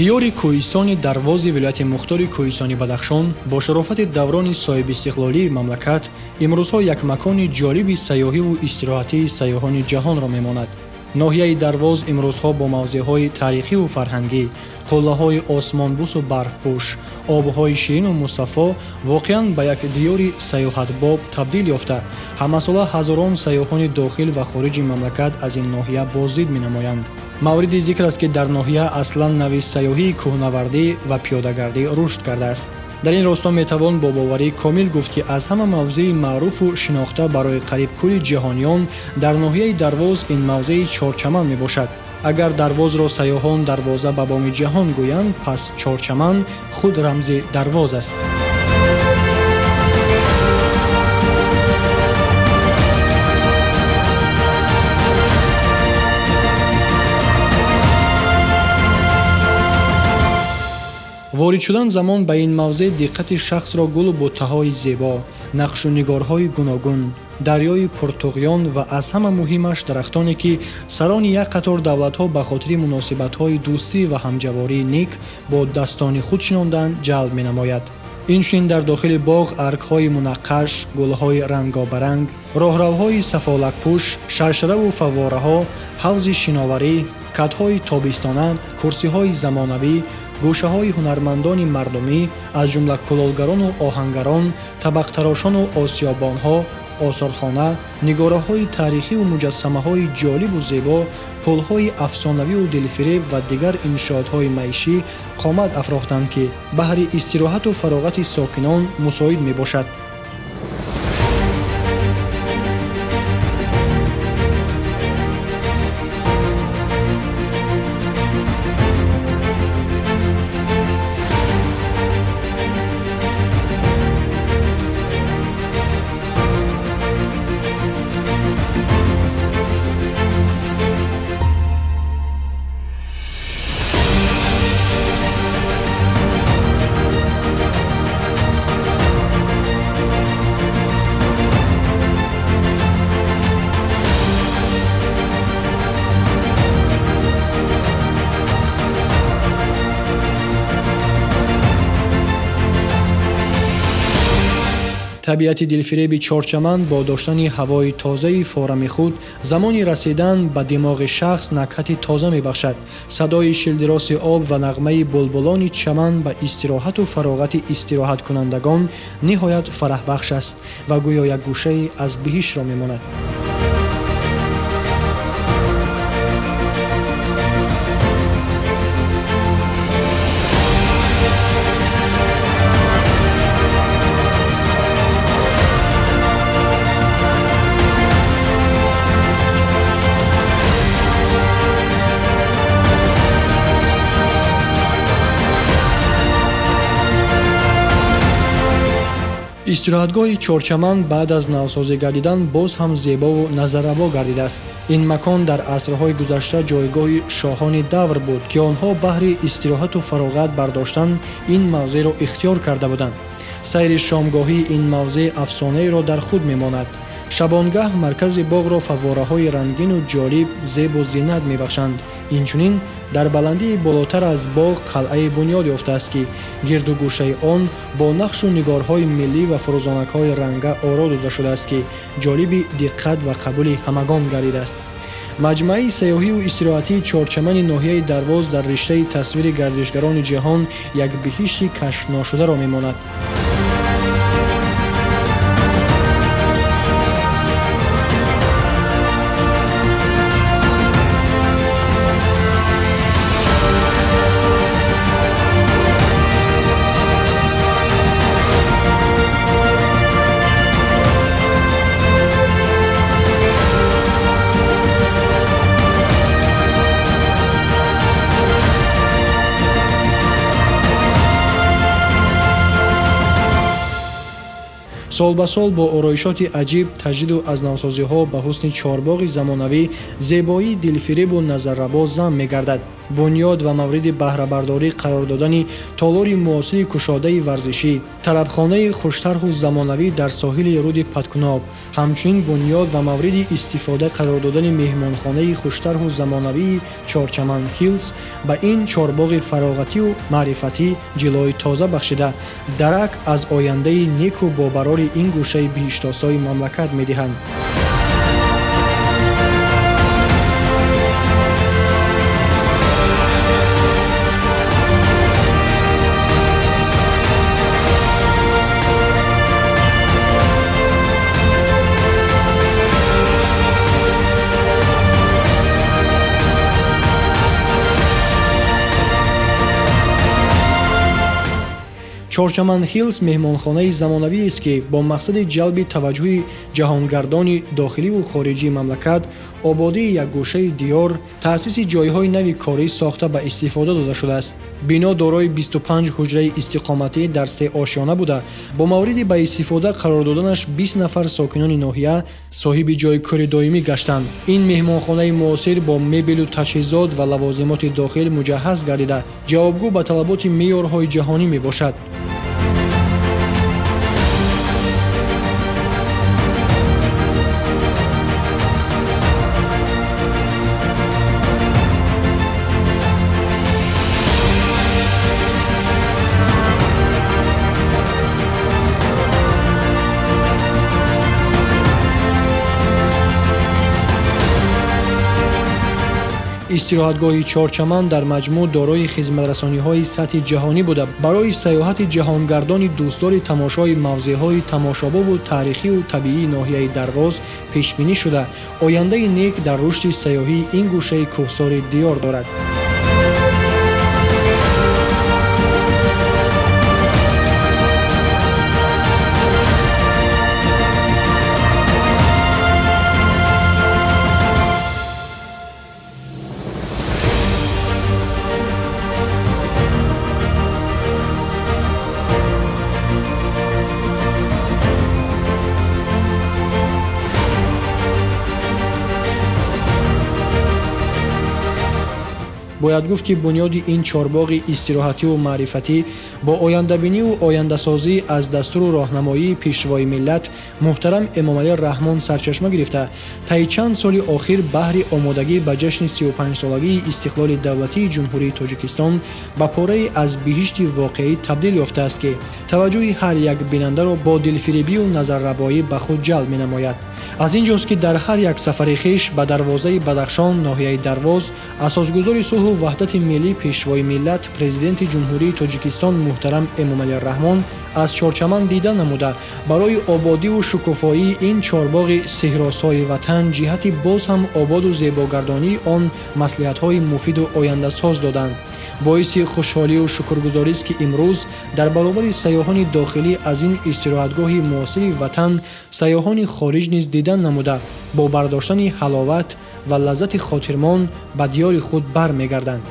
Диёри кӯҳистони Дарвози вилояти мухтори кӯҳистони Бадахшон бо шарофати даврони соҳибистиқлолии мамлакат имрӯзҳо як макони ҷолиби сайёҳиву истироҳатии сайёҳони ҷаҳонро мемонад. Ноҳияи Дарвоз имрӯзҳо бо мавзеъҳои таърихиву фарҳангӣ, қуллаҳои осмонбусу барфпӯш, обҳои ширину мусаффо воқеан ба як диёри сайёҳатбоб табдил ёфта, ҳамасола ҳазорон сайёҳони дохил ва хориҷи мамлакат аз ин ноҳия боздид менамоянд. Мавриди зикр аст, ки дар ноҳия аслан нави сайёҳии кӯҳнавардӣ ва пиёдагардӣ рушд кардааст. Дар ин росто метавон бо боварӣ комил гуфт, ки аз ҳама мавзеи маъруфу шинохта барои қариб кулли ҷаҳониён дар ноҳияи Дарвоз ин мавзеи Чорчаман мебошад. Агар Дарвозро сайёҳон дарвоза ба боми ҷаҳон гӯянд, пас Чорчаман худ рамзи Дарвоз аст. Ворид шудан замон ба ин мавзеъ диққати шахсро гулу буттаҳои зебо, нақшу нигорҳои гуногун, дарёи пуртуғён ва аз ҳама муҳимаш дарахтоне, ки сарони як қатор давлатҳо ба хотири муносибатҳои дӯстӣ ва ҳамҷавории ник бо дастони худ шинонданд, ҷалб менамояд. Инчунин дар дохили боғ аркҳои мунаққаш, гулҳои рангобаранг, роҳравҳои сафолакпӯш, шаршараву фаввораҳо, ҳавзи шиноварӣ, катҳои тобистона, курсиҳои замонавӣ, гӯшаҳои ҳунармандони мардумӣ, аз ҷумла кулолгарону оҳангарон, табақтарошону осиёбонҳо, осорхона, нигораҳои таърихиву муҷассамаҳои ҷолибу зебо, пулҳои афсонавиву дилфиреб ва дигар иншоотҳои маишӣ қомат афрохтанд, ки баҳри истироҳату фароғати сокинон мусоид мебошад. Табиати дилфиреби Чорчаман бо доштани ҳавои тозаи форами худ замони расидан ба димоғи шахс накҳати тоза мебахшад. Садои шилдироси об ва нағмаи булбулони чаман ба истироҳату фароғати истироҳаткунандагон ниҳоят фараҳбахш аст ва гӯё як гӯшае аз биҳиштро мемонад. Истироҳатгоҳи Чорчаман баъд аз навсозӣ гардидан боз ҳам зебову назаррабо гардидааст. Ин макон дар асрҳои гузашта ҷойгоҳи шоҳони давр буд, ки онҳо баҳри истироҳату фароғат бардоштан ин мавзеъро ихтиёр карда буданд. Сайри шомгоҳии ин мавзеъ афсонаеро дар худ мемонад. Шабонгаҳ маркази боғро фаввораҳои рангину ҷолиб, зебу зинат мебахшанд. Инчунин дар баландии болотар аз боғ қалъае бунёд ёфтааст, ки гирду гӯшаи он бо нақшу нигорҳои миллӣ ва фурӯзонакҳои ранга оро дода шудааст, ки ҷолиби диққат ва қабули ҳамагон гардидааст. Маҷмӯаи сайёҳиву истироҳатии Чорчамани ноҳияи Дарвоз дар риштаи тасвири гардишгарони ҷаҳон як биҳишти кашфношударо мемонад. Сол ба сол бо ороишоти аҷиб, таҷдиду аз навсозиҳо ба ҳусни чорбоғи замонавӣ зебоии дилфиребу назаррабо зам мегардад. Бунёд ва мавриди баҳрабардорӣ қарор додани толори муосири кушодаи варзишӣ, тарабхонаи хуштарҳу замонавӣ дар соҳили руди Паткуноб, ҳамчунин бунёд ва мавриди истифода қарор додани меҳмонхонаи хуштарҳу замонавии Чорчаман Хиллс ба ин чорбоғи фароғатию маърифатӣ ҷилои тоза бахшида, дарак аз ояндаи неку бобарори ин гӯшаи биҳиштосои мамлакат медиҳанд. Чорчаман Хиллс меҳмонхонаи замонавиест, ки бо мақсади ҷалби таваҷҷӯҳи ҷаҳонгардони дохиливу хориҷии мамлакат, ободии якгӯшаи диёр, таъсиси ҷойҳои нави корӣ сохта ба истифода дода шудааст. Бино дорои 25 ҳуҷраи истиқоматӣ дар се ошёна буда, бо мавриди ба истифода қарор доданаш 20 нафар сокинони ноҳия соҳиби ҷойи кори доимӣ гаштанд. Ин меҳмонхонаи муосир бо мебелу таҷҳизот ва лавозимоти дохил муҷаҳҳаз гардида, ҷавобгӯ ба талаботи меъёрҳои ҷаҳонӣ мебошад. Истироҳатгоҳи Чорчаман дар маҷмӯъ дорои хизматрасониҳои сатҳи ҷаҳонӣ буда, барои сайёҳати ҷаҳонгардони дӯстдори тамошои мавзеъҳои тамошобобу таърихию табиии ноҳияи Дарвоз пешбинӣ шуда, ояндаи нек дар рушди сайёҳии ин гӯшаи кӯҳсори диёр дорад. Бояд гуфт, ки бунёди ин чорбоғи истироҳативу маърифатӣ бо ояндабиниву ояндасозӣ аз дастуру роҳнамоии Пешвои миллат муҳтарам Эмомалӣ Раҳмон сарчашма гирифта, таи чанд соли охир баҳри омодагӣ ба ҷашни 35-солагии истиқлоли давлатии Ҷумҳурии Тоҷикистон ба порае аз биҳишти воқеӣ табдил ёфтааст, ки таваҷҷӯҳи ҳар як бинандаро бо дилфиребию назаррабоӣ ба худ ҷалб менамояд. Аз ин ҷост, ки дар ҳар як сафари хеш ба дарвозаи Бадахшон, ноҳияи Дарвоз, асосгузори сулҳу ваҳдати миллӣ, Пешвои миллат, Президенти Ҷумҳурии Тоҷикистон муҳтарам Эмомалӣ Раҳмон аз Чорчаман дида намуда, барои ободиву шукуфоии ин чорбоғи сеҳросои ватан ҷиҳати боз ҳам ободу зебогардонии он маслиҳатҳои муфиду ояндасоз доданд. Боиси хушҳолию шукргузорист, ки имрӯз дар баробари сайёҳони дохилӣ аз ин истироҳатгоҳи муосири ватан сайёҳони хориҷ низ дидан намуда, бо бардоштани ҳаловат ва лаззати хотирмон ба диёри худ бармегарданд.